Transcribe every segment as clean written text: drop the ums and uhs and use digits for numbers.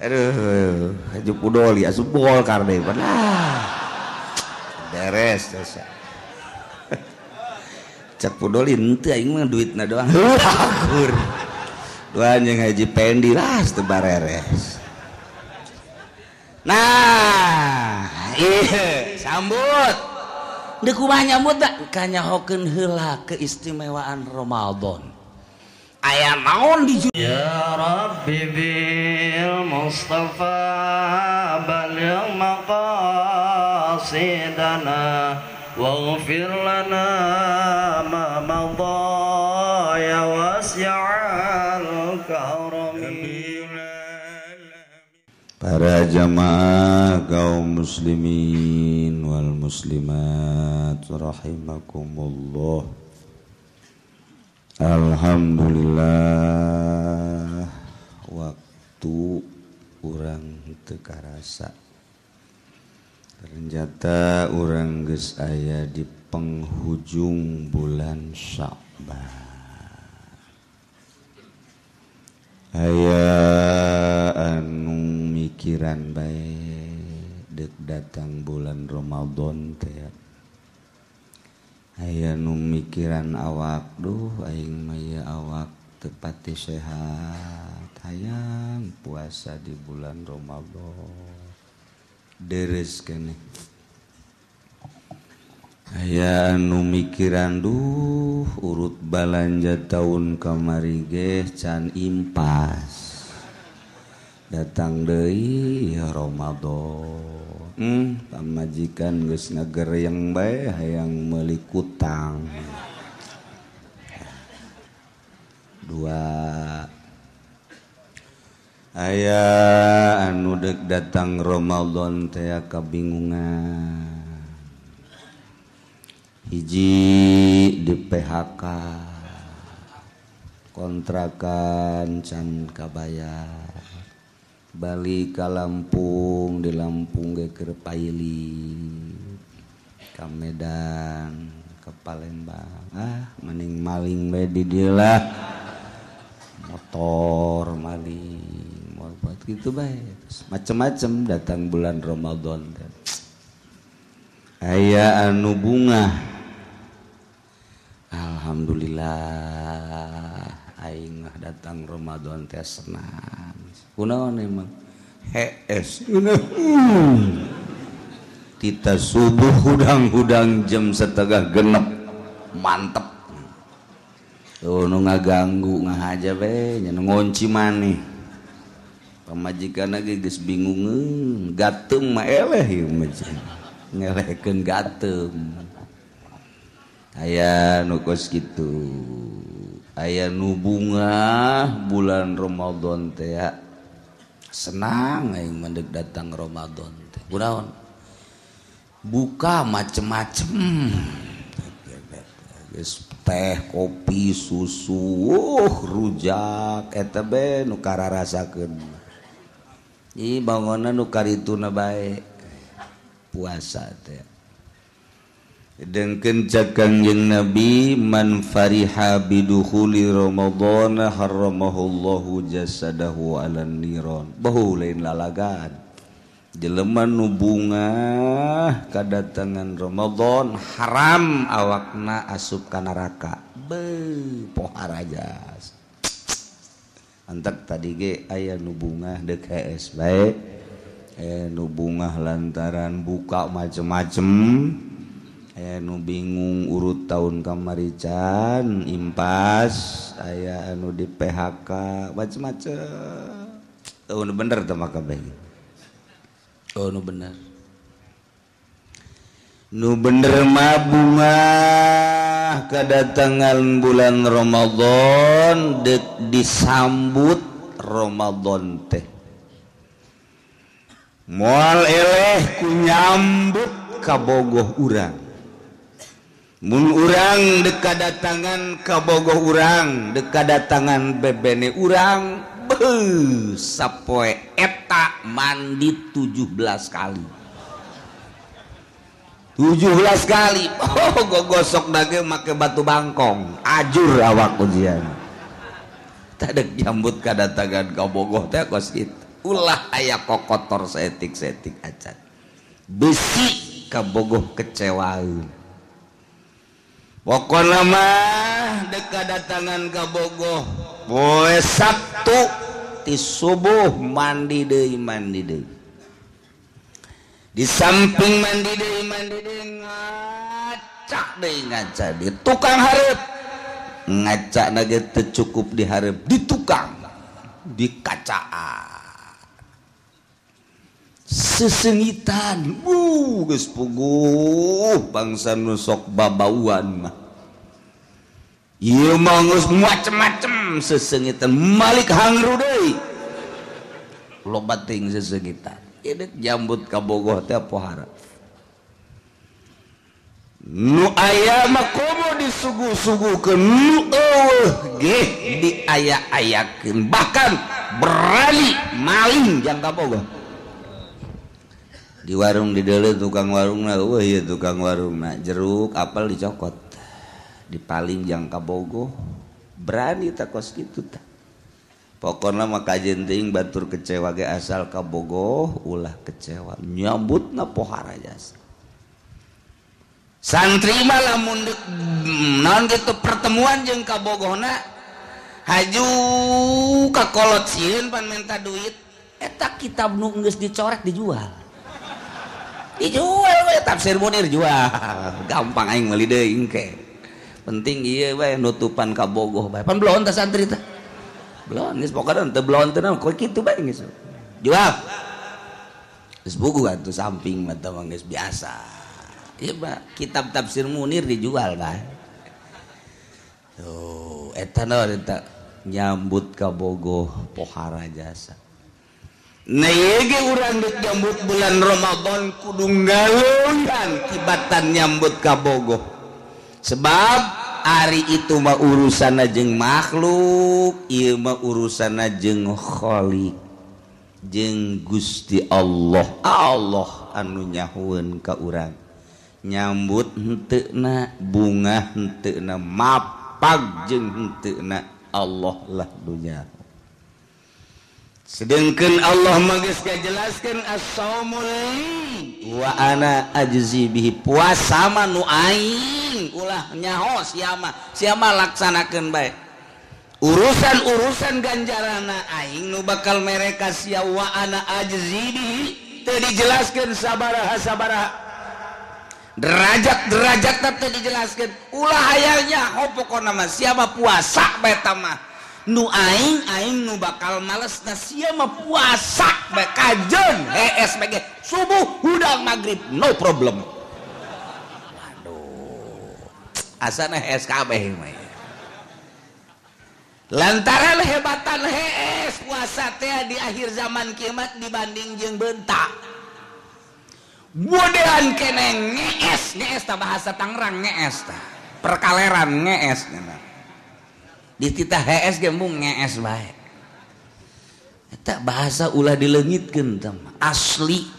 Aduh, Haji Pudoli asup Golkar deui. Nah. Beres dosa. Cak Pudoli henteu aing mah duitna doang. Akur. Dua jeung Haji Pendi lah teu bareres. Nah, iya, sambut. Deuk kumaha nyambut da? Kanyahokeun heula keistimewaan Ramadan. Aya naon di Ya Rabbi bil Mustafa baligh maqasidana waghfir lana ma madha ya wasi'al karami. Para jamaah kaum muslimin wal muslimat rahimakumullah. Alhamdulillah, waktu urang teu karasa. Ternyata urang geus aya di penghujung bulan Sya'ban. Aya anu mikiran bae deuk datang bulan Ramadan teh. Aya nu mikiran awak, duh aing mah ieu awak teu pati sehat, hayang puasa di bulan Ramadan. Deres keneh. Aya anu mikiran duh urut balanja taun kamari ge can impas. Datang deui ya Ramadan. Pamajikan geus ngagereng bae hayang meuli kutang. Dua. Aya anu deuk datang Ramadan teh kabingungan. Hiji di PHK, kontrakan can kabayar, balik ka Lampung, di Lampung ge keur paili, ka Medan, ka Palembang, ah mending maling bae di dieu lah, motor maling, buat gitu bae, macem-macem datang bulan Ramadan. Aya anu bungah, alhamdulillah aing mah datang Ramadan teh senang. Kunaon emang hees kita subuh hudang-hudang jam 5:30 mantep. Tuh nu ngaganggu ngahaja we nya ngunci maneh. Pamajikan ge geus bingungeun, gateung mah eleh ieu mah. Ngelehkeun gateung. Aya nu kos kitu. Aya nu bungah bulan Ramadan teh senang aing mah deuk datang Ramadan teh. Kunaon? Buka macem-macem. Geus teh, kopi, susu, rujak eta be nu kararasakeun. Ih bangunna nu karituna bae. Puasa teh. Dengkeun cak Kangjeng Nabi, man fariha bidukhuli Ramadan harramahullahu jasadahu 'alan niran. Beuh lain lalagan. Jelema nu bungah kadatangan Ramadan haram awakna asup ka neraka. Beuh poharajas. Antak tadi ge aya nu bungah deuk hees bae. Nu bungah lantaran buka macem-macem, aya nu bingung urut tahun kamari can impas, aya anu di PHK macem-macem. Oh nu bener teh maka bae. Oh nu bener. Nu bener mah bungah kedatangan bulan Ramadan deuk disambut Ramadan teh. Moal eleh ku nyambut kabogoh urang. Mun urang deuk kadatangan kabogoh urang, deuk kadatangan bebene urang, beuh sapoe eta mandi 17 kali. 17 kali. Oh gogosok dage make batu bangkong, ajur awak ujian. Tadek nyambut kadatangan kabogoh teh kos kitu. Ulah aya kokotor saetik-saetik acan. Besi kabogoh kecewaeun. Pokona mah dek kadatangan kabogoh poe Sabtu ti subuh mandi deui mandi deui. Di samping mandi deui ngacak deui ngaca di tukang hareup. Ngaca na ge teu cukup di hareup di tukang di kacaan. Sesengitan geus puguh bangsa nu sok babauan mah. Ieu mah geus macem-macem sesengitan malik hangru deui. Loba teuing sesengitan. Ieu jambut kabogoh teh pohara. Nu aya mah komo disuguh-suguhkeun, nu eueuh ge diaya-ayakeun, bahkan berani maling jang kabogoh. Di warung dideuleu tukang warungna, eueuh ieu tukang warungna, jeruk apel dicokot. Dipaling jang kabogoh, berani tah kos kitu tah. Pokona mah kajeun teuing batur kecewa ge asal kabogoh ulah kecewa, nyambutna pohara jasa. Santri mah lamun deuk naon kitu pertemuan jeung kabogohna haju ka kolot sieun pan minta duit, eta kitab nu geus dicoret dijual. Dijual we tafsir Munir jual. Gampang aing meuli deui engke. Penting ieu we nutupan kabogoh bae. Pan belon tah santri teh. Belon geus pokona teu belon teh naon kitu bae geus. Jual. Geus buku atuh samping mah teh geus biasa. Iya pak, kitab tafsir Munir dijual kan. Tuh, eta naon eta nyambut kabogoh pohara jasa. Nah ieu ge urang deuk nyambut bulan Ramadan kudu ngalungkan kibatan nyambut kabogoh. Sebab ari itu mah urusanna jeung makhluk, ieu mah urusanna jeung Khalik, jeung Gusti Allah. Allah anu nyahueun ka urang. Nyambut henteuna bunga henteuna mapag jeung henteuna Allah lah dunya. Sedengkeun Allah mah geus ngajelaskeun as-saumul li wa ana ajzi bihi, puasa mah nu aing ulah nyaho sia mah, sia mah laksanakeun bae. Urusan-urusan ganjarana aing nu bakal mere ka sia wa ana ajzi bihi teu dijelaskeun sabaraha sabaraha. Derajat-derajat teu dijelaskeun. Ulah hayalnya ho pokona mah sia mah puasa bae ta mah. Nu aing aing nu bakal malesna sia mah puasa bae kajeun hees bae subuh hudang magrib no problem. Waduh. Asana hees kabeh mah. Lantaran hebatan hees puasa teh di akhir zaman kiamat dibanding jeung beunta. Bodean kene ngees, ngees ta bahasa Tangerang ngees ta. Perkaleran ngees nya. Di titah hees ge mung ngees bae. Eta bahasa ulah dileungitkeun tah asli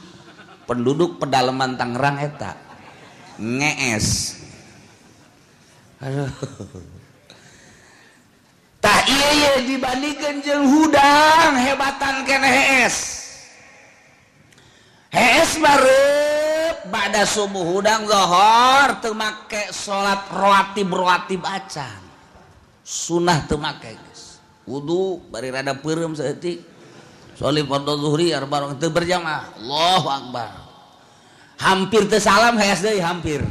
penduduk pedalaman Tangerang eta. Ngees. Aduh. Tah ieu ye dibandingkeun jeung hudang hebatan kene hees. Hees bareup bada subuh hudang zohor teu make salat rawatib acan. Sunah teu make geus. Wudu bari rada peureum saeutik. Sholli fardhu zuhri arba teu berjamaah. Allahu akbar. Hampir teu salam hees deui hampir.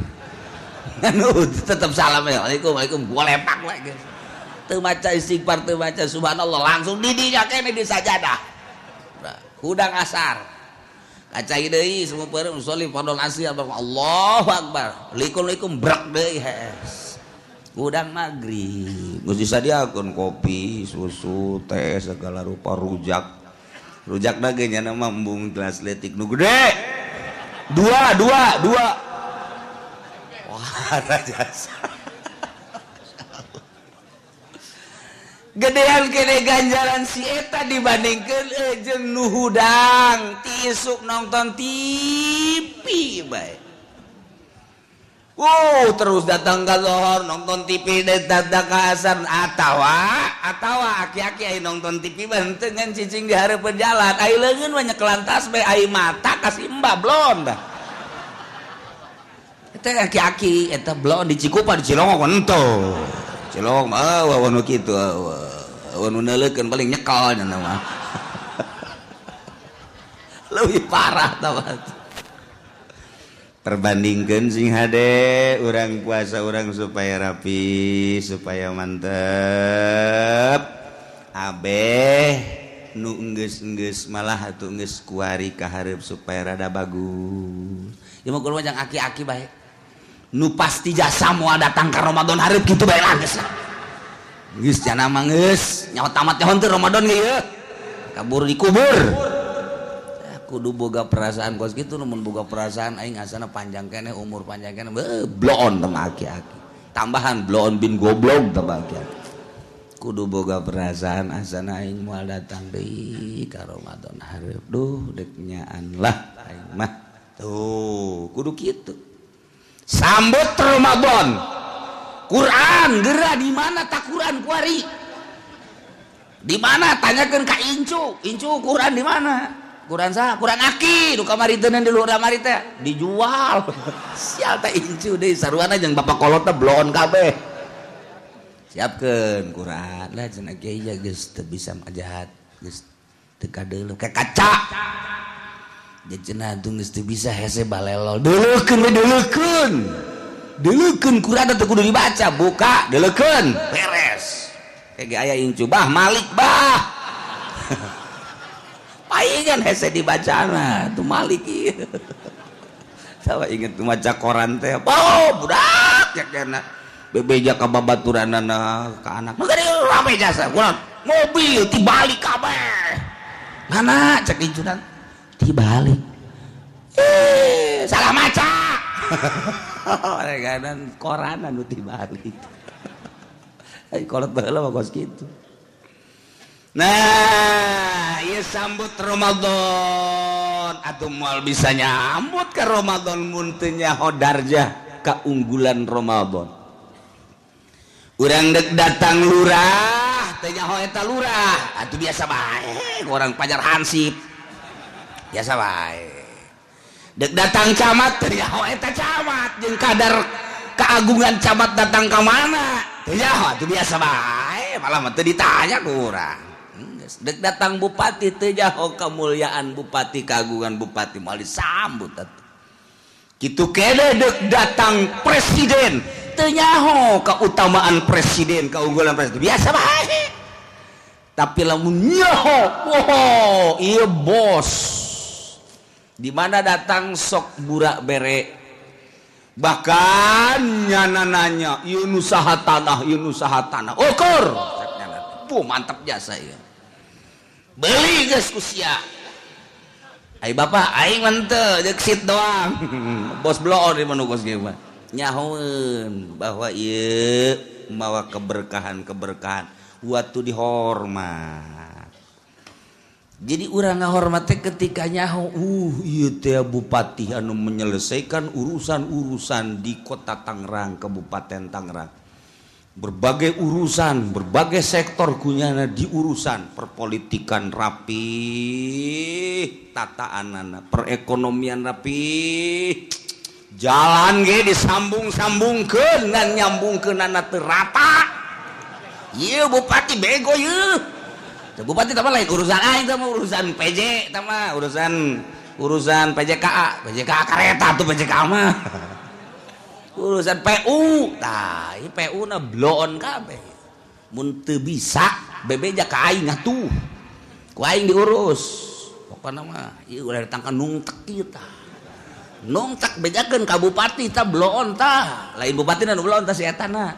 Anu tetep salam ya. Waalaikumsalam gua lepak we geus. Teu maca istighfar teu maca subhanallah langsung di dinya kene di sajadah. Hudang asar. Kacai deui semua peureum sholli fardhu asri Allahu akbar. Likum-likum brak deui hees. Hudang magrib geus disadiakeun kopi, susu, teh segala rupa rujak. Rujak da ge nya mah embung gelas leutik nu gede. Dua. Wah, jasa. Gedean kene ganjaran si eta dibandingkeun jeung nu hudang ti isuk nonton TV bae. Wow, terus datang ke lohor nonton TV datang ke asar atawa aki-aki ai nonton TV henteu ngan cicing di hareupeun jalan ai leungeun mah nyekelan tasbih ai mata kasih mbah blon dah. Eta aki-aki eta blon di Cikupa di Cilongok henteu. Cilongok mah eueuh nu kitu eueuh nu neuleukeun paling nyekel nya mah. Leuwih parah tah. Perbandingkan sing hade urang puasa urang supaya rapi supaya mantep abeh nu enggeus-enggeus malah atuh enggeus kuari ka hareup supaya rada bagus ieu mah kudu jang aki-aki bae nu pasti jasa moal datang ka Ramadan hareup kitu bae lah geus geus jana mah geus nyaho tamat nyaho teu Ramadan ge ieu kabur dikubur. Kudu boga perasaan kos gitu namun boga perasaan aing asana panjang keneh umur panjang keneh bloon teh aki-aki tambahan bloon bin goblok teh aki-aki kudu boga perasaan asana aing moal datang deui ka Ramadan hareup duh deuk nyaan lah aing mah tuh kudu kitu sambut Ramadan. Quran geura di mana tak Quran kuari di mana tanyakeun ka incu incu Quran di mana Quran sah, Quran aki, nu kamari teh di luhur kamari teh dijual. Sial teh incu deui saruana jeung bapak kolot teh bloon kabeh. Siapkeun Quran lah cenah kiai ya geus teu bisa jahat, geus teu kadeuleu ka kaca. Jadi cenah tuh geus teu bisa hese balelol. Deuleukeun we deuleukeun. Deuleukeun Quran teh kudu dibaca, buka deuleukeun, beres. Kayak aya incu bah Malik bah. Paingan hese dibacana tuh Malik ieu. Sawa inget tuh maca koran teh. Oh, budak ya kana. Bebeja ka babaturanana ka anak. Maka rame jasa kurang. Mobil tibalik kabeh. Mana cek incunan? Tibalik. Eh, salah maca. Reganan koran anu tibalik. Ai kolot baheula mah kos kitu. Nah, ieu sambut Ramadan atuh moal bisa nyambut ke Ramadan mun teu nyaho darjah keunggulan Ramadan. Urang dek datang lurah, teu nyaho eta lurah, atuh biasa bae urang pajar hansip. Biasa bae. Dek datang camat teu nyaho eta camat jeung kadar keagungan camat datang ka mana? Teu nyaho atuh biasa bae, malah mah teu ditanya ku urang. Dek datang bupati teu nyaho kemuliaan bupati kagungan bupati moal disambut atuh. Kitu kene dek datang presiden teu nyaho keutamaan presiden keunggulan presiden biasa bae. Tapi lamun nyaho, wow, ieu bos. Di mana datang sok burak bere. Bahkan nyana nanya, ieu nu saha tanah, ieu nu saha tanah. Ukur. Puh, mantap jasa ieu. Beli geus ku sia. Ai bapak aing mah teu jeung sit doang. Bos bloon di manu kos kieu mah. Nyahoeun bahwa ieu mawa keberkahan-keberkahan waktu dihormat. Jadi urang ngahormat teh ketika nyaho, ieu teh bupati anu menyelesaikan urusan-urusan di kota Tangerang, Kabupaten Tangerang. Berbagai urusan, berbagai sektor kunyana diurusan, perpolitikan rapi, tataanana, perekonomian rapi, jalan ge disambung-sambungkeun ngan nyambungkeunana teu rata. Ieu bupati bego ieu. Teu bupati teh mah lain urusan aing teh mah urusan PJ teh mah urusan PJKA, PJKA kareta tuh PJKA mah. Urusan PU, tah ieu PU na bloon kabeh. Mun teu bisa bebeja ka aing atuh. Ku aing diurus. Pokona mah ieu ulah datang ka nungtek ieu tah. Nungtek bejakeun ka bupati tah bloon tah. Lain bupati nu bloon tah si eta na.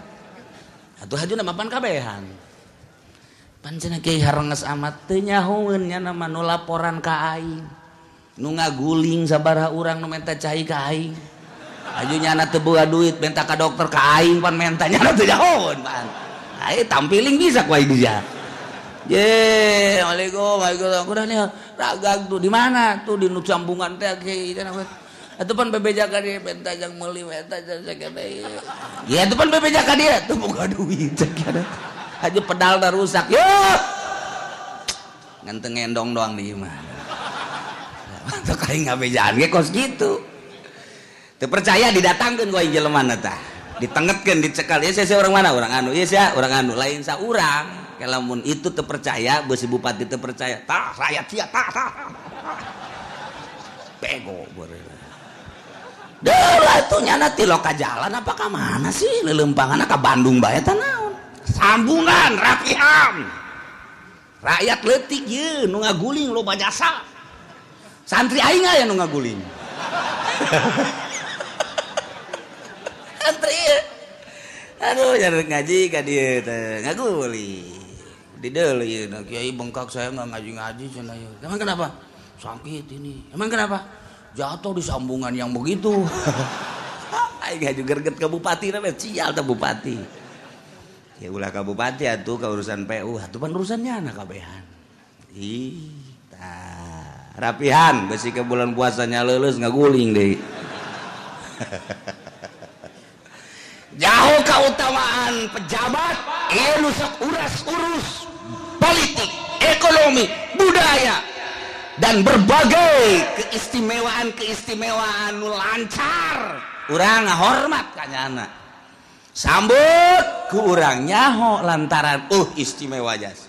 Atuh hajuna mapan kabehan. Pan cenah kiai harenges amat teu nyahoeun nya mah nu laporan ka aing. Nu ngaguling sabaraha urang nu menta cai ka aing. Aju nyana teu boga duit minta ka dokter ka aing pan menta nyana teu nyahoeun pan. Ai tampiling bisa ku aing dia. Ye, Waalaikumsalam, waalaikumsalam. Udah nih ragag tuh di mana tuh di nu sambungan teh kiai. Atuh pan bebeja ka dieu benta jang meuli eta cek ieu. Ya atuh pan bebeja ka dieu teu boga duit cek ada. Aja pedalna rusak. Yo. Ngan teu ngendong doang di imah. Mantap aing ngabejaan ge kos kitu. Teu percaya didatangkeun ku aing jelema tah. Ditengetkeun dicekal ieu sia orang mana? Orang anu ieu sia orang anu lain saurang. Lamun itu terpercaya beusi bupati terpercaya tah rakyat sia tah tah bego beureun deui atuh nyana ti loka jalan apa ka mana sih leuleumpanganna ka Bandung bae tah naon sambungan rapihan rakyat leutik ye nu ngaguling loba jasa santri aing aya nu ngaguling santri aduh nyari ngaji ka dieu teh ngaguling di deui nah kiai bengkak saya enggak ngaji-ngaji cenah ieu. Emang kenapa? Sakit ini. Emang kenapa? Jatuh di sambungan yang begitu. Aing ngaju gerget ke bupati na sial teh bupati. Ya ulah ka bupati atuh ka urusan PU, atuh pan urusannya anak kabehan. Ih, tah rapihan besi ke bulan puasanya leuleus ngaguling deui. Jauh keutamaan pejabat, ieu nu sok uras-urus politik, ekonomi, budaya, dan berbagai keistimewaan-keistimewaan nu lancar. Urang ngahormat ka nyana. Sambut ku urang nyaho lantaran istimewa jasa.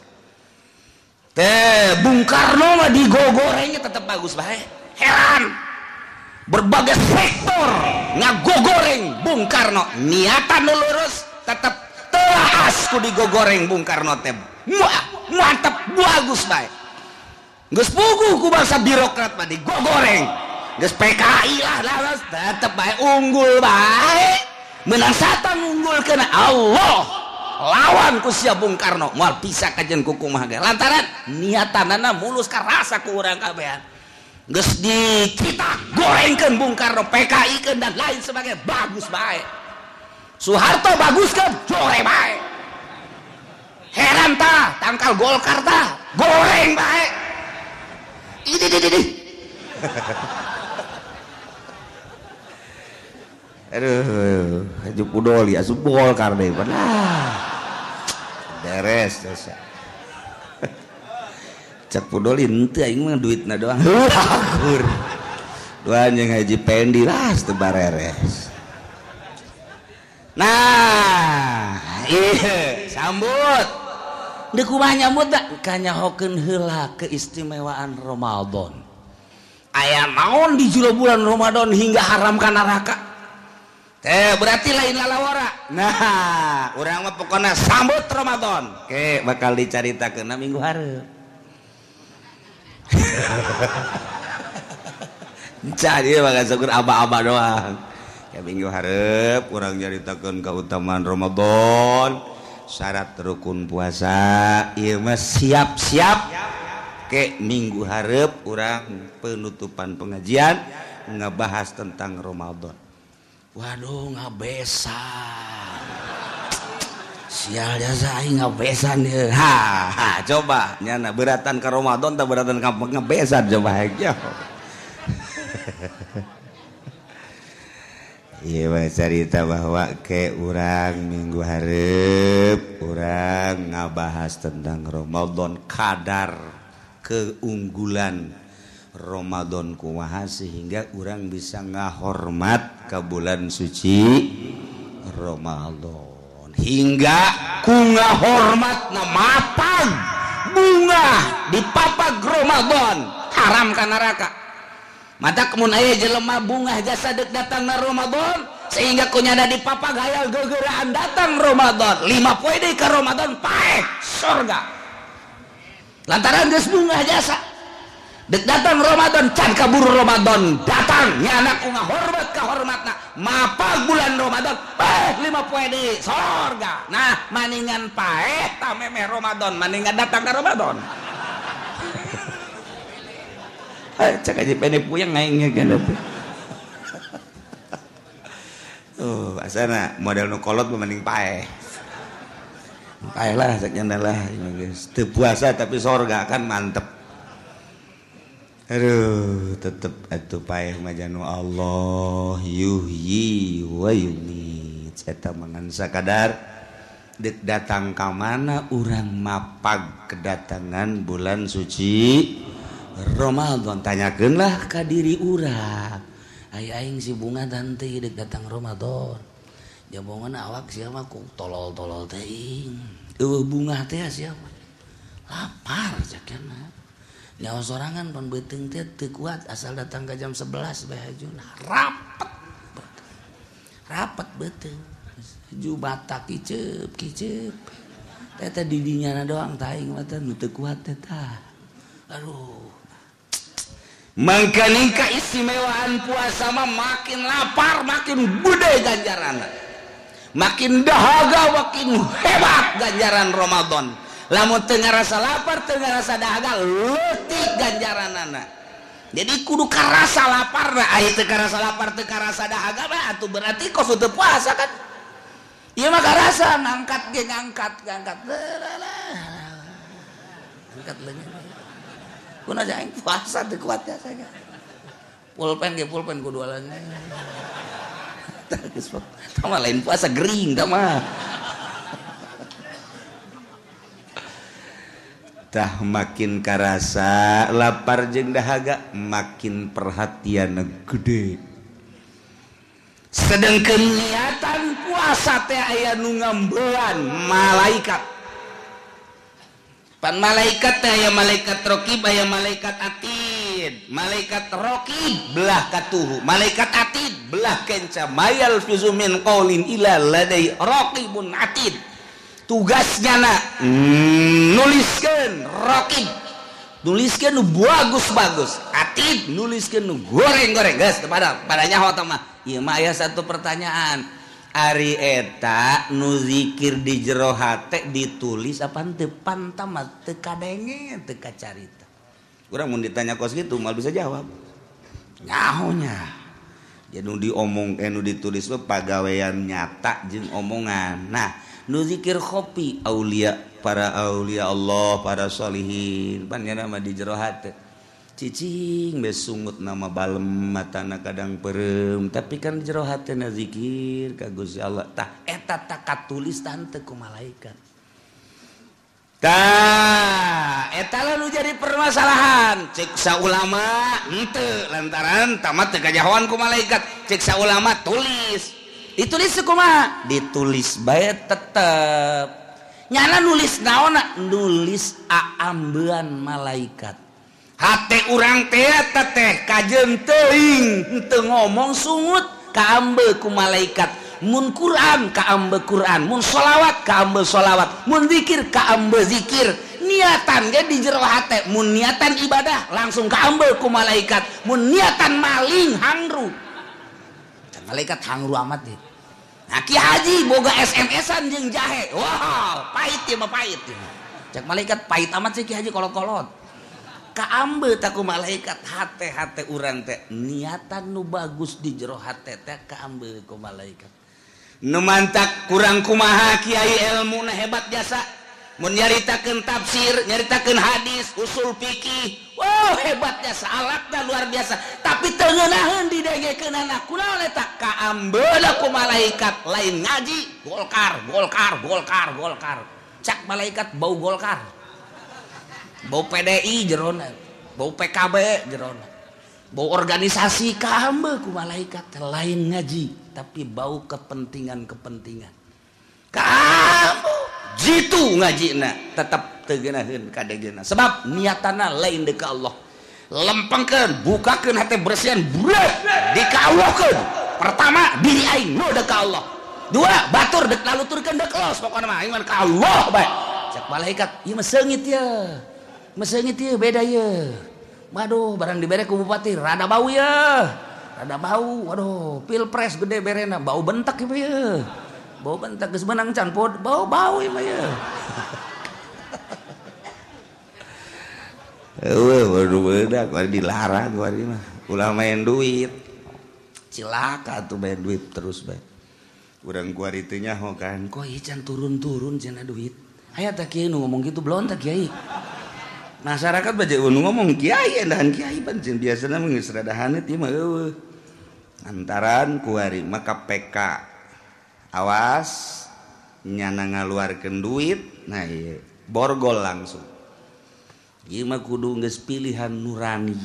Teh Bung Karno mah digogorengnya tetep bagus bae. Heran. Berbagai sektor ngagogoreng Bung Karno, niatan nu lurus tetep telaas ku digogoreng Bung Karno teh. Mantep bagus bae. Geus puguh ku bangsa birokrat mah digogoreng. Geus PKI lah lah tetep bae unggul bae. Menang satan unggul kena Allah. Lawan ku sia Bung Karno moal bisa kajen kukumaha ge. Lantaran niatanana mulus karasa ku urang kabehan. Geus dicita gorengkeun Bung Karno, PKI keun dan lain sebagainya bagus bae. Soeharto baguskeun jore bae. Heran tah tangkal Golkar tah goreng bae. Ini di. Aduh, haji pudoli asup Golkar deui lah. Beres jasa. Cek pudoli henteu aing mah duitna doang. Akur. Dua anjing haji Pendi lah teu bareres. Nah, ieu sambut. Deuk kumaha nyambut da kanyahokeun heula keistimewaan Ramadan. Aya naon di jero bulan Ramadan hingga haram ka neraka? Teh berarti lain lalawara. Nah, urang mah pokona sambut Ramadan. Oke, bakal dicaritakeun minggu hareup. Jadi bakal syukur aba-aba doang. Ya minggu hareup urang nyaritakeun keutamaan Ramadan, syarat rukun puasa, ieu mah siap-siap. Ke minggu hareup urang penutupan pengajian ngebahas tentang Ramadan. Waduh ngabesan. Sial jasa aing ngabesan ieu. Ha, ha coba nyana beratan ka Ramadan tah beratan ka ngabesan coba aing. Ieu mah carita bahwa ke urang minggu hareup urang ngabahas tentang Ramadan, kadar keunggulan Ramadan kumaha sehingga urang bisa ngahormat ke bulan suci Ramadan hingga ku ngahormatna matang bunga di papag Ramadan haram ka neraka. Mata kemun aya jelema bunga jasa deuk datang na Ramadan sehingga kunyana di papag hayal gegeraan datang Ramadan 5 poe deui ka Ramadan paeh surga lantaran geus bunga jasa. Dek datang Ramadan can kaburu Ramadan datang nyana ku ngahormat ka hormatna mapag bulan Ramadan paeh 5 poe deui sorga. Nah maningan paeh tah memeh Ramadan maningan datang ka Ramadan. Cek aja pene puyeng aing nya kan teh. Tuh asana model nu kolot mah mending paeh. Paeh lah cek nyana lah geus teu puasa tapi sorga kan mantep. Aduh, tetep atuh paeh majanu Allah yuhyi wa yumiit. Eta mangan sakadar dek datang ka mana urang mapag kedatangan bulan suci Ramadan. Tanyakeunlah ka diri urang. Ai aing si bunga tante dek datang Ramadan. Jabongan awak sia mah ku tolol-tolol teuing. Eueuh bunga teh sia mah. Lapar cakna. Nyawa sorangan pon beuteung teh teu kuat asal datang ka jam 11 bae hajuna. Rapet. Rapet beuteung. Haju mata kiceup kiceup. Teh teh di dinyana doang tah aing mah teh nu teu kuat teh tah. Aduh. Mangkaning keistimewaan puasa mah makin lapar makin gede ganjaran. Makin dahaga makin hebat ganjaran Ramadan. Lamun teu ngarasa lapar teu ngarasa dahaga leutik ganjaranana. Jadi kudu karasa laparna, aya teu karasa lapar teu karasa dahaga mah atuh berarti kos teu puasa kan. Ieu mah karasa ngangkat ge ngangkat ngangkat. Angkat leungeun. Kuna aing puasa teu kuat ya saya. Pulpen ge pulpen kudu alan. Tah geus mah lain puasa gering tah mah. Tah makin karasa lapar jeung dahaga makin perhatian gede. Sedengkeun niatan puasa teh aya nu ngambean malaikat. Pan malaikat teh aya malaikat raqib aya malaikat atid. Malaikat raqib belah katuhu, malaikat atid belah kenca. Mayal fizu min qaulin ila ladai raqibun atid. Tugasnya nak nuliskeun raqib, nuliskeun nu bagus-bagus, atid nuliskeun nu goreng-goreng. Geus pada nyaho tah mah. Ieu mah aya satu pertanyaan. Ari eta nu zikir di jero hate ditulis apa henteu? Pantamat teu kadenge teu kacarita. Urang mun ditanya kos kitu moal bisa jawab. Nyahonya. Jadi nu diomong nu ditulis mah pagawean nyata jeung omongan. Nah, nu zikir khopi aulia, para aulia Allah, para sholihin, pan nya mah di jero hate. Cicing besungut nama balem matana kadang perem, tapi kan di jero hatena zikir ka Gusti Allah. Tah eta tak katulis tante ku malaikat. Tah eta lah nu jadi permasalahan. Cek saulama henteu lantaran tamat teu kajahoan ku malaikat. Cek saulama tulis. Ditulis kumaha? Ditulis bae tetep. Nyana nulis naonna? Nulis aambean malaikat. Hate urang teh teh kajeun teuing henteu ngomong sungut kaambe ku malaikat. Mun Quran kaambe Quran, mun sholawat kaambe sholawat, mun zikir kaambe zikir. Niatan ge di jero hate, mun niatan ibadah langsung kaambe ku malaikat, mun niatan maling hangru. Malaikat hangru amat deh. Nah, Ki Haji boga SMS-an jeung jahe. Wow, pahit ya mah pahit. Cek malaikat pahit amat sih Ki Haji kolot-kolot. Kaambe tak ku malaikat hate-hate urang teh niatan nu bagus di jero hate teh kaambe ku malaikat. Nu mantak kurang kumaha kiai ilmuna hebat jasa. Mun nyaritakeun tafsir, nyaritakeun hadis, usul fikih, wow hebat jasa, alatna luar biasa. Tapi teu ngeunaheun didengekeunana. Kunaon eta? Kaambeuna ku malaikat lain ngaji, Golkar, Golkar, Golkar, Golkar. Cak malaikat bau Golkar. Bau PDI jerona, bau PKB jerona. Bau organisasi kaambe ku malaikat lain ngaji, tapi bau kepentingan-kepentingan. Kaambe jitu ngajina tetap teu geunaheun kadegena sebab niatana lain deuk ka Allah. Lempengkeun, bukakeun hate bersihan brek dikaawahkeun. Pertama diri aing nu deuk ka Allah. Dua, batur deuk laluturkeun deuk los pokona mah aing mah ka Allah bae. Cek malaikat, ieu mah seungit ye. Mah seungit ye beda ye. Waduh, barang dibere ku bupati rada bau ye. Rada bau, waduh, pilpres gede berena bau bentak ieu ye. Bau bentak geus menang can pod bau-bau ieu mah ye. Eueuh waduh bedak kuari dilarang kuari mah. Ulah main duit. Cilaka atuh main duit terus bae. Urang kuari teu nyaho kan. Kok ieu can turun-turun cenah duit. Aya tah kiai nu ngomong kitu belon tah kiai. Masyarakat baca ngomong kiai endahan kiai pancen biasana mah geus rada haneut ieu mah eueuh. Antaran kuari mah KPK awas nyana ngaluarkeun duit nah ieu borgol langsung. Ieu mah kudu geus pilihan nurani.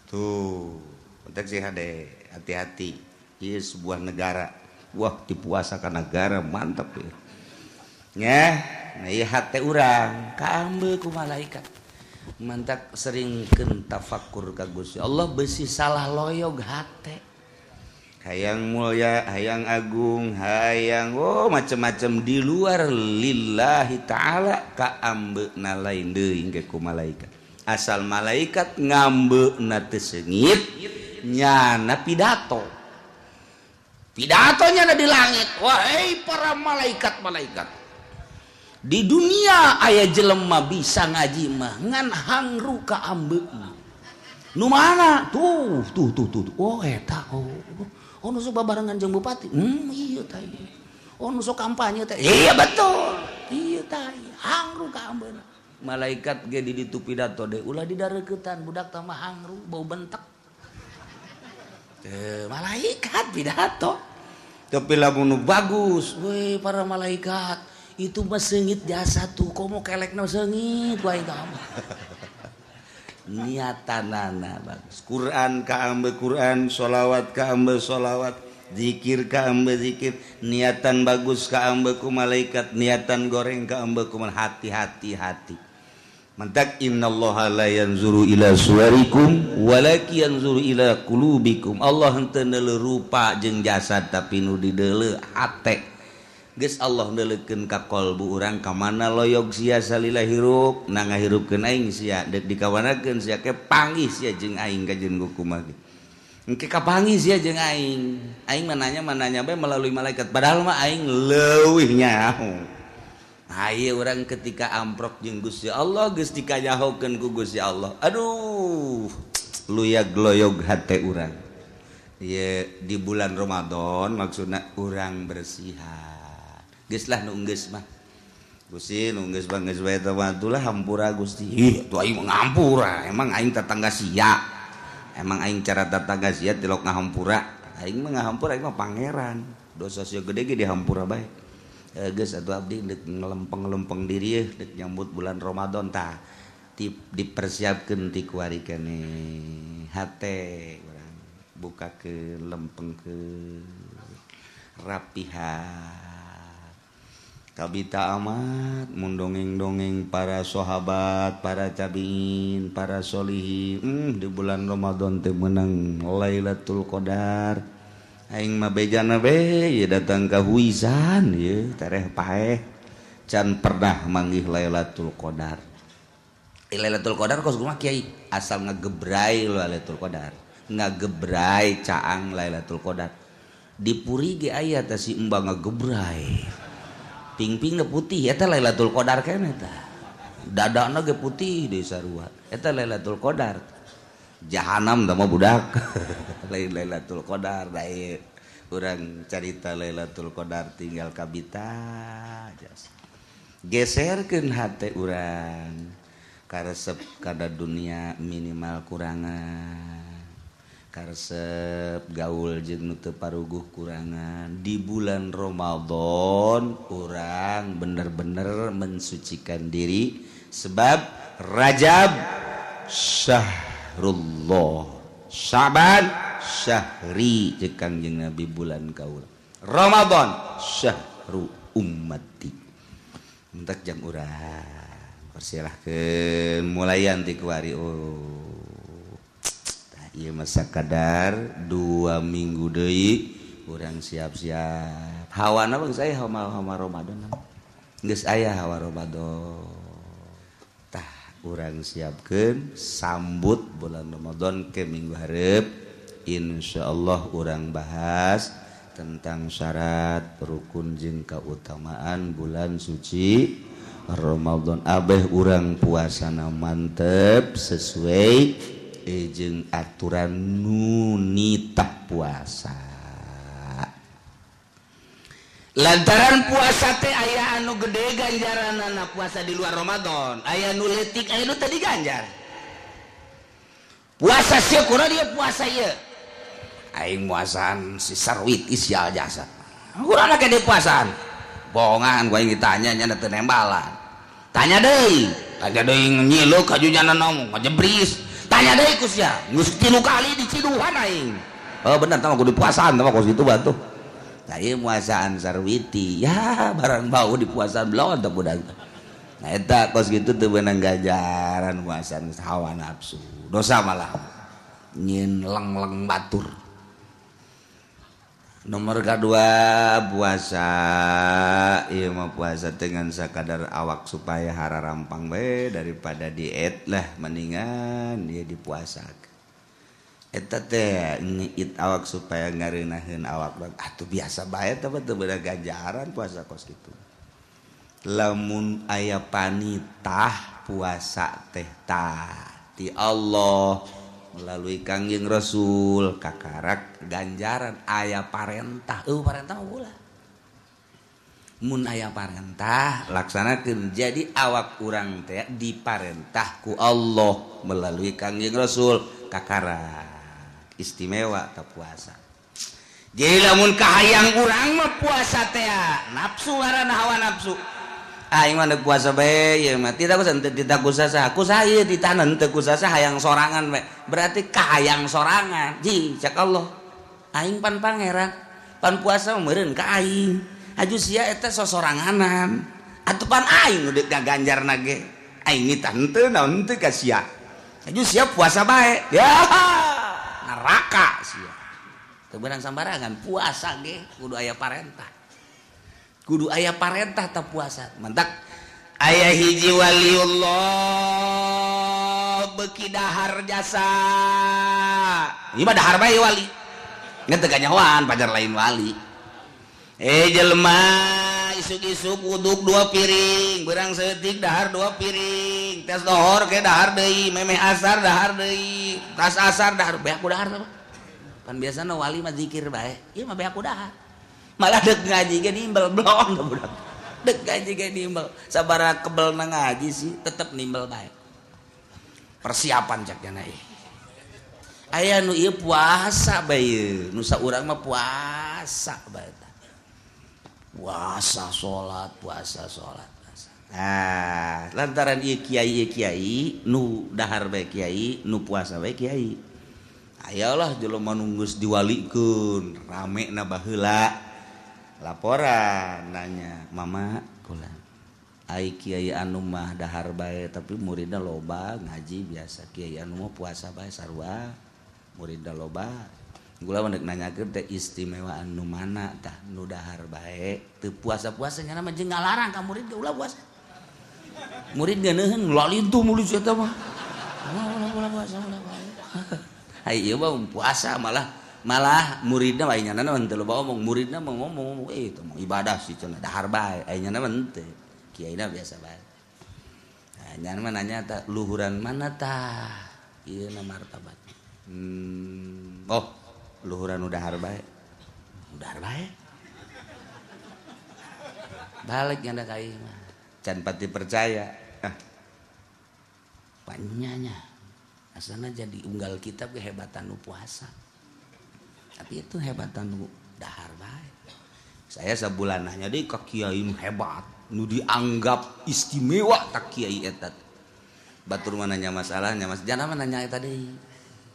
Tuh, penting sih hade, hati-hati. Ieu sebuah negara. Wah, dipuasakan negara mantap ya. Nya, nah ieu hate urang kaambe ku malaikat. Mantak seringkeun tafakur ka Gusti Allah beusi salah loyog hate. Hayang mulia, hayang agung, hayang oh macam-macam di luar lillahi ta'ala kaambeuna lain deui engke ku malaikat. Asal malaikat ngambeuna teu seungit nyana pidato. Pidatonya ada di langit. Wahai para malaikat-malaikat. Di dunia aya jelema bisa ngaji mah ngan hangru ka ambeuna. Nu mana? Tuh tuh tuh tuh. Oh eta oh. Oh nu sok babarengan jeung bupati. Iya tah. Oh nu sok kampanye teh. Iya betul. Iya tah. Hangru ka ambeuna. Malaikat ge di ditu pidato deui ulah didareuketan budak tah mah hangru bau bentek. Malaikat pidato. Tapi lamun bagus, weh para malaikat itu mah seungit jasa tuh komo kelekna seungit wae kamu. Niatanana bagus. Quran ka ambe Quran, sholawat ka ambe sholawat, zikir ka ambe zikir, niatan bagus ka ambe ku malaikat, niatan goreng ka ambe ku hati-hati hati. Mantak innallaha la yanzuru ila suwarikum walakin yanzuru ila qulubikum. Allah henteu neuleuh rupa jeung jasad tapi nu dideuleuh hate. Geus Allah neuleukeun ka qalbu urang ka mana loyog sia salila hirup, na ngahirupkeun aing sia deuk dikawanakeun sia ke panggih sia jeung aing ka jeung kumaha ge. Engke kapanggih sia jeung aing. Aing mah nanya bae melalui malaikat padahal mah aing leuwih nyaho. Ayo orang ketika amprok jeung Gusti Allah geus dikanyahokeun ku Gusti Allah. Aduh, luyag loyog hate urang. Ieu di bulan Ramadan maksudna urang bersihan. Geus lah nu geus mah. Gusti nu geus mah geus bae teh mah hampura Gusti. Ih, atuh aing mah ngampura. Emang aing tetangga sia. Emang aing cara tetangga sia tilok ngahampura. Aing mah ngahampura aing mah pangeran. Dosa sia gede ge dihampura bae. Geus atuh abdi deuk ngelempeng-lempeng diri yeuh deuk nyambut bulan Ramadan tah dipersiapkeun ti kuari keneh hate urang bukakeun lempengkeun rapihan kabita amat mun dongeng-dongeng para sahabat, para tabiin, para solihin di bulan Ramadan teh meunang Lailatul Qadar. Aing mah bejana be ye datang ka huisan ye tereh paeh can pernah manggih Lailatul Qadar. Lailatul Qadar kos kumaha kiai asal ngagebrai Lailatul Qadar, ngagebrai caang Lailatul Qadar. Di puri ge aya teh si emba ngagebrai. Pingpingna putih eta Lailatul Qadar keneh tah. Dadana ge putih deui sarua. Eta Lailatul Qadar. Jahanam tah mah budak. Lain Lailatul Qadar da ieu urang carita Lailatul Qadar tinggal kabita jas. Geserkeun hate urang karesep kada dunia minimal kurangan. Karesep gaul jeung nu teu paruguh kurangan. Di bulan Ramadan urang bener-bener mensucikan diri sebab Rajab syahrullah, Syaban syahri jeung Kangjeng Nabi bulan kaula, Ramadan syahru ummati. Entek jang urang persilahkeun mulayan ti kuari. Oh ieu mah sakadar 2 minggu deui urang siap-siap. Hawana bang saya hawa Ramadan. Geus aya hawa Ramadan. Tah urang siapkeun sambut bulan Ramadan ke minggu hareup. Insyaallah urang bahas tentang syarat rukun jeung kautamaan bulan suci Ramadan. Abeh urang puasana mantep sesuai jeung aturan nu nitah puasa. Lantaran puasa teh aya anu gede ganjaranana puasa di luar Ramadan, aya nu leutik, aya nu teu diganjar. Puasa sia kurang dia puasa ieu. Aing muasaan si Sarwit isyal jasa. Kurang lagi dia puasaan. Bohongan gua yang ditanya nya teu nembalan. Tanya deui nyilu ka jujana ngomong ngajebris. Tanya deui ku sia, geus 3 kali diciduhan aing. Oh bener tah kudu puasaan tah kos kitu batuh. Nah ieu muasaan Sarwiti, ya barang bau di puasaan belon teh budak. Nah eta kos kitu teu beunang ganjaran puasaan hawa nafsu. Dosa malah nyin leng-leng batur. Nomor kedua puasa, ieu mah puasa dengan sakadar awak supaya hararampang we daripada diet lah mendingan dia dipuasakeun. Eta teh ngiit awak supaya ngareunaheun awak atuh biasa bae teh teu beunang ganjaran puasa kos kitu. Lamun aya panitah puasa teh tah ti Allah melalui Kangjeng Rasul kakarak ganjaran aya parentah parentah ulah mun aya parentah laksanakeun jadi awak urang teh diparentah ku Allah melalui Kangjeng Rasul kakarak istimewa ta puasa. Jadi lamun kahayang urang mah puasa teh nafsu ngaranna hawa nafsu. Aing mah deuk puasa bae ieu mah tidak usah tidak kusasa ku saha ditahan teu kusasa hayang sorangan bae. Berarti kahayang sorangan. Ji cak Allah. Aing pan pangeran, pan puasa meureun ka aing. Aju sia eta sosoranganan. Atuh pan aing nu deuk gaganjarna ge. Aing nitah henteu naon teu ka sia. Aju sia puasa bae. Ya neraka sia. Teu beunang sambarangan puasa ge kudu aya parentah. Kudu aya parentah ta puasa. Mantak aya hiji waliullah beuki dahar jasa. Ieu mah dahar bae wali. Ngan teu kanyahoan pajar lain wali. Jelema isuk-isuk wuduk 2 piring, beurang saeutik dahar 2 piring, tes dohor ke dahar deui, memeh asar dahar deui, tas asar dahar beak ku dahar teh. Pan biasana wali mah zikir bae, ieu mah beak ku dahar. Malah dek ngaji ge nimbel blong budak. Dek ngaji ge nimbel. Sabaraha kebelna ngaji sih tetep nimbel bae. Persiapan cak jana ieu. Aya nu ieu puasa bae, nu saurang mah puasa bae. Puasa salat, puasa salat. Nah, lantaran ieu kiai nu dahar bae kiai, nu puasa bae kiai. Ayalah jelema nu geus diwalikeun, ramena baheula. Laporan nanya mama kula ai kiai anu mah dahar bae tapi muridna loba ngaji biasa kiai anu mah puasa bae sarua muridna loba gula mah deuk nanyakeun teh istimewa anu mana tah nu dahar bae teu puasa-puasa nya mah jeung ngalarang ka murid ge ulah puasa murid geuneuheun lalintuh murid eta mah ulah puasa ulah ai ieu mah puasa malah muridna bae nyana mah teu loba omong muridna mah ngomong itu mah ibadah sih cenah dahar bae ai nyana mah henteu kiaina biasa bae. Nah nyana mah nanya tah luhuran mana tah ieu na martabat oh luhuran nu dahar bae dahar bae balik nyana ka ieu mah can pati percaya ah panyanya asana jadi unggal kitab kehebatan nu puasa. Tapi itu hebatan nu dahar bae. Saya sebulan nanya deui ka kiai nu hebat, nu dianggap istimewa tak kiai eta. Batur mah nanya masalahnya, mas jana mah nanya eta deui.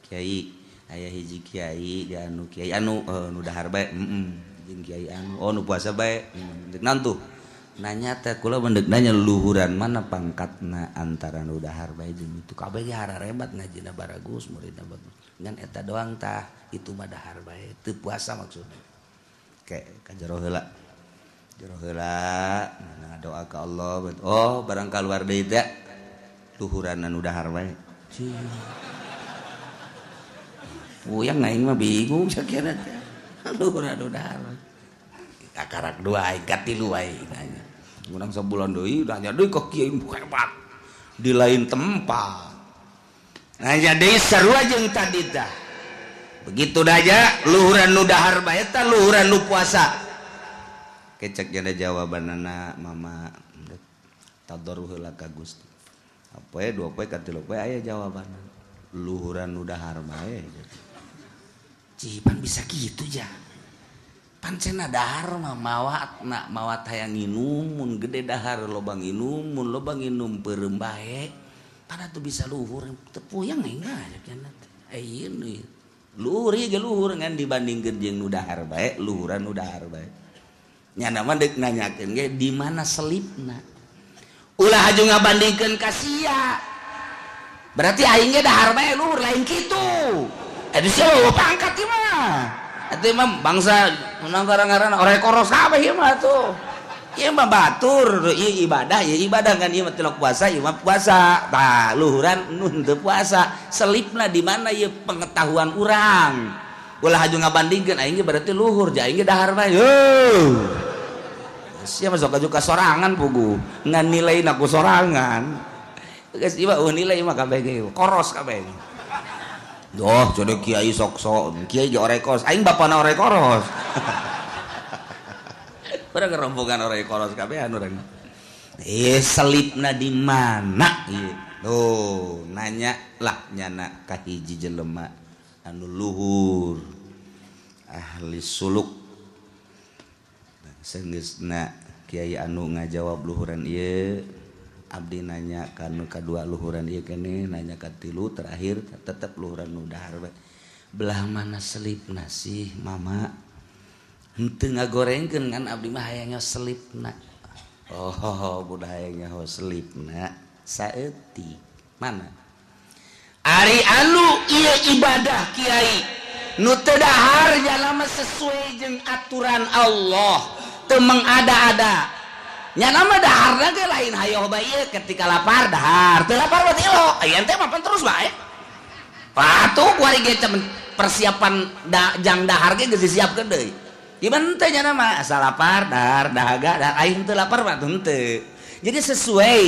Kiai, aya hiji kiai di anu kiai anu nu dahar bae, jeung kiai anu oh nu puasa bae. Deuk naon tuh? Nanya teh kula mendek nanya luhuran mana pangkatna antara nu dahar bae jeung itu kabeh ge hararebat ngajina baragus muridna bagus. Ngan eta doang tah itu mah dahar bae teu puasa maksudna. Ke ka jero heula. Jero heula ngadoa ka Allah. Oh barang kaluar deui teh luhuran anu dahar bae. Puyang aing mah bingung sakira teh. Luhuran anu dahar. Kakarak dua aing katilu aing nanya. Urang sabulan deui nanya deui ka kiai hebat di lain tempat. Nah jadi sarua jeung tadi tah. Begitu daja luhuran nu dahar bae eta luhuran nu puasa. Kecek janda jawabanana mama tadarru heula ka Gusti. Poe dua poe ka tilu poe aya jawabanna. Luhuran nu dahar bae. Cipan bisa kitu ja. Pancena dahar mah mawatna mawat hayang nginum mun gede dahar loba nginum mun loba nginum peureum bae. Pada tuh bisa luhur teu puyeng enggak cenah teh. Ieu luhur ieu ge luhur ngan dibandingkeun jeung nu dahar bae luhuran nu dahar bae. Nyana mah deuk nanyakeun ge di mana selipna. Ulah haju ngabandingkeun ka sia. Berarti aing ge dahar bae luhur lain kitu. Aduh sia pangkat ieu mah. Atuh mah bangsa menang ngaran-ngaran orek koros kabeh ieu mah atuh. Ieu mah batur, ieu ibadah kan ieu mah tilok puasa, ieu mah puasa. Tah luhuran nu henteu puasa. Selipna di mana ieu pengetahuan urang. Ulah haju ngabandingkeun aing ge berarti luhur, ja aing ge dahar bae. Heuh. Sia mah sok ka sorangan pugu, ngan nilaina ku sorangan. Geus ieu mah nilai mah kabeh ge koros kabeh. Doh, jadi kiai sok-sok, kiai ge orek koros, aing bapana orek koros. Urang rombongan orek koros kabehan urang. Selipna di mana ieu? Tuh, nanya lah nyana ka hiji jelema anu luhur ahli suluk. Senggeusna kiai anu ngajawab luhuran ieu, abdi nanya kanu kadua luhuran ieu keneh, nanya ka tilu terakhir tetep luhuran nu dahar bae. Belah mana selipna sih mama? Henteu ngagorengkeun kan abdi mah hayangnya selipna. Oh, budak hayangnya ho selipna saeutik. Mana? Ari anu ieu ibadah kiai nu teu dahar jalama sesuai jeung aturan Allah, teu mengada-ada. Nya mah daharna ge lain hayoh bae ieu ketika lapar dahar, teu lapar berarti lo. Aya teh mapan terus bae. Patuh kuari ge persiapan jang dahar ge geus disiapkeun deui. Gimana teh nya mah asal lapar dahar dahaga dahar aing teu lapar mah henteu. Jadi sesuai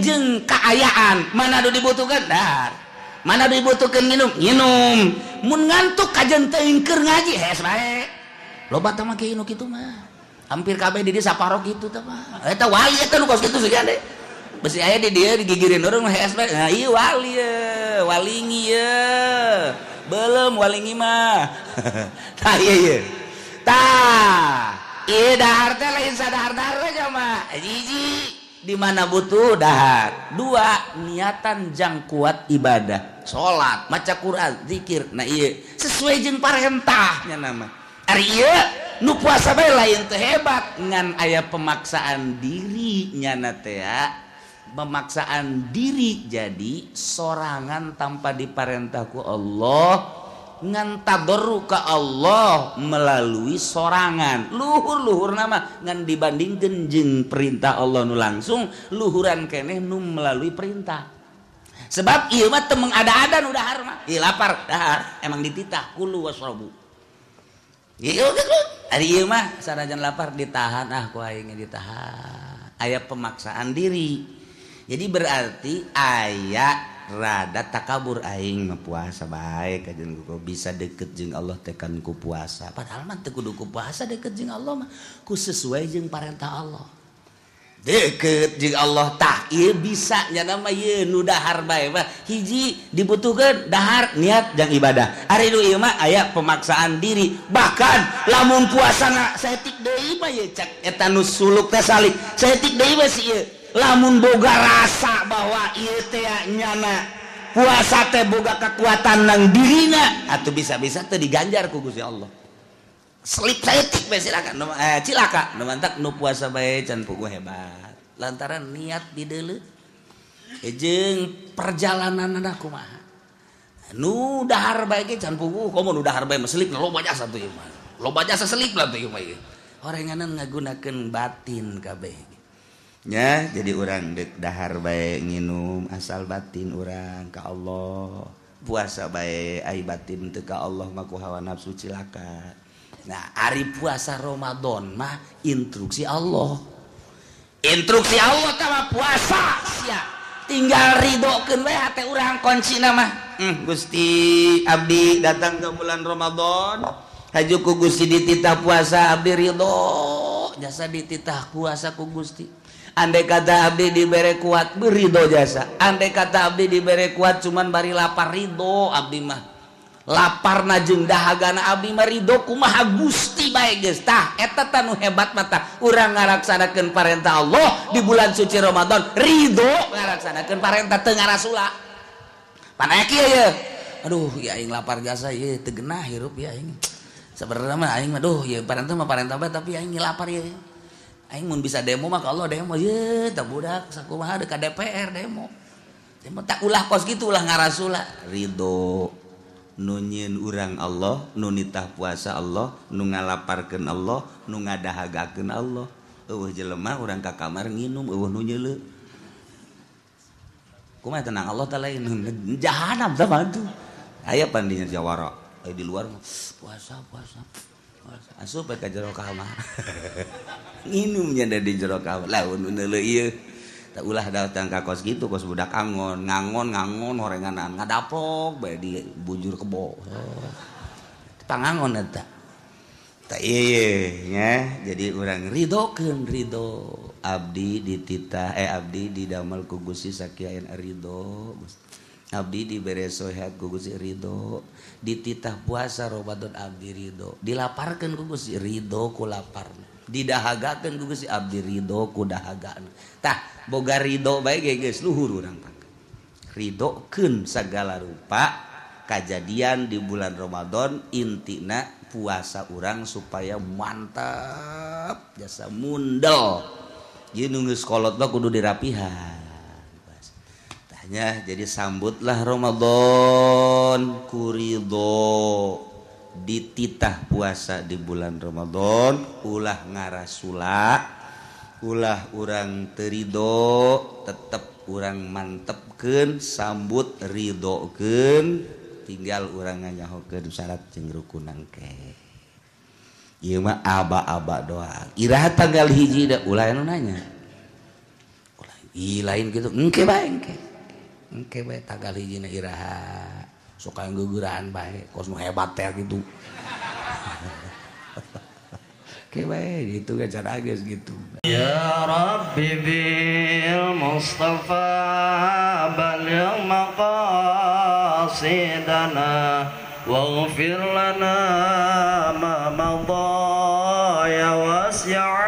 jeung kaayaan mana nu dibutuhkeun dahar. Mana dibutuhkeun nginum nginum. Mun ngantuk kajen teuing keur ngaji hees bae. Loba teh mah kieu nu kitu mah. Hampir kabeh di dieu saparo kitu teh mah. Eta wali eta nu kos kitu sugan deui. Besi aya di dieu digigirin urang mah hees bae. Nah ieu wali ye, walingi ye. Belum walingi mah. Tah ieu ye. Tah, ieu dahar teh lain sadahar-dahar aja mah. Hiji, di mana butuh dahar. Dua, niatan jang kuat ibadah. Salat, maca Quran, zikir. Nah ieu sesuai jeung parentah nya nama. Ari ieu nu puasa bae lain teu hebat ngan aya pemaksaan diri nyana teh pemaksaan diri jadi sorangan tanpa diparentah ku Allah ngan tadarru ka Allah melalui sorangan luhur-luhur nama ngan dibandingkeun jeung perintah Allah nu langsung luhuran keneh nu melalui perintah sebab ieu mah teu mengada-ada nu dahar mah ieu lapar dahar emang dititah kulu wasrabu ieu gitu ari ieu mah sanajan lapar ditahan ah ku aing ditahan aya pemaksaan diri jadi berarti aya rada takabur aing mah puasa bae kajen ku bisa deket jeung Allah teh kan ku puasa padahal mah teu kudu ku puasa deket jeung Allah mah ku sesuai jeung parentah Allah deket jeung Allah tah ieu bisa nya mah ieu nu dahar bae mah hiji dibutuhkeun dahar niat jang ibadah ari nu ieu mah aya pemaksaan diri bahkan lamun puasana saeutik deui mah ieu cak eta nu suluk teh salik saeutik deui mah si ieu lamun boga rasa bahwa ieu teh nyana puasa teh boga kekuatan nang dirina atuh bisa-bisa teh diganjar ku Gusti Allah selip saeutik bae silakan cilaka nu mantak nu puasa bae can puguh hebat lantaran niat dideuleu jeung perjalananna kumaha nu dahar bae ge can puguh komo nu dahar bae mah selip loba jasa tuh ieu mah loba jasa selip lah tuh ieu mah ieu orenganan ngagunakeun batin kabeh nya jadi urang deuk dahar bae nginum asal batin urang ka Allah puasa bae ai batin teu ka Allah mah ku hawa nafsu cilaka. Nah ari puasa Ramadan mah instruksi Allah instruksi Allah tah mah puasa sia tinggal ridokeun bae hate urang kuncina mah Gusti abdi datang ke bulan Ramadan haju ku Gusti dititah puasa abdi ridho Ridho jasa dititah kuasa ku Gusti. Andai kata abdi dibere kuat beridho jasa. Andai kata abdi dibere kuat cuman bari lapar ridho abdi mah. Laparna jeung dahagana abdi mah ridho kumaha Gusti bae geus. Tah eta tah nu hebat mata urang ngalaksanakeun parentah Allah di bulan suci Ramadan ridho ngalaksanakeun parentah teu ngarasula. Pan aya kieu ye. Aduh ya aing lapar jasa ye teu genah hirup ya aing. Sebenarnya mah aing mah duh ye parentah mah parentah bae tapi aing lapar ye. Aing mun bisa demo mah ka Allah demo ye tah budak sakumaha deuk ka DPR demo. Demo tak ulah kos kitu ulah ngarasula ridho. Nu nyieun urang Allah, nu nitah puasa Allah, nu ngalaparkeun Allah, nu ngadahagakeun Allah. Eueuh jelema urang ka kamar nginum eueuh nu nyeuleu. Kumaha tenang Allah teh lain jahanam tah bantu. Aya pan di jawara, aya di luar puasa puasa. Puasa asup ka jero kamar. Nginumnya da di jero kamar. Laun nu neuleu ieu. Tak ulah datang ka kos gitu kos budak angon ngangon ngangon horenganan ngadaplok bae di bujur kebo pangangon eta tah ieu nya. Jadi urang ridhokeun ridho abdi dititah abdi didamel ku Gusti sakieu ridho abdi dibere sehat ku Gusti ridho dititah puasa Ramadan abdi ridho dilaparkeun ku Gusti ridho ku laparna didahagakeun ku Gusti abdi ridho ku dahagana. Tah boga ridho bae ge geus luhur urang pangkat. Ridhokeun sagala rupa kajadian di bulan Ramadan intina puasa urang supaya mantap jasa mundel. Ieu nu geus kolot mah kudu dirapihan. Tah nya jadi sambutlah Ramadan ku ridho. Dititah puasa di bulan Ramadan ulah ngarasula ulah urang teu ridho tetep urang mantepkeun sambut ridhokeun tinggal urang nganyahokeun syarat jeung rukunan ke ieu mah aba-aba doa iraha tanggal 1 da ulah anu nanya ulah ih lain kitu engke bae engke engke bae tanggal 1 na iraha suka yang gegeran bae kos nu hebat teh gitu. Oke bae gitu kan cara geus gitu. Ya Rabbi bil Mustafa baligh maqasidana waghfir lana ma madha ya wasi'al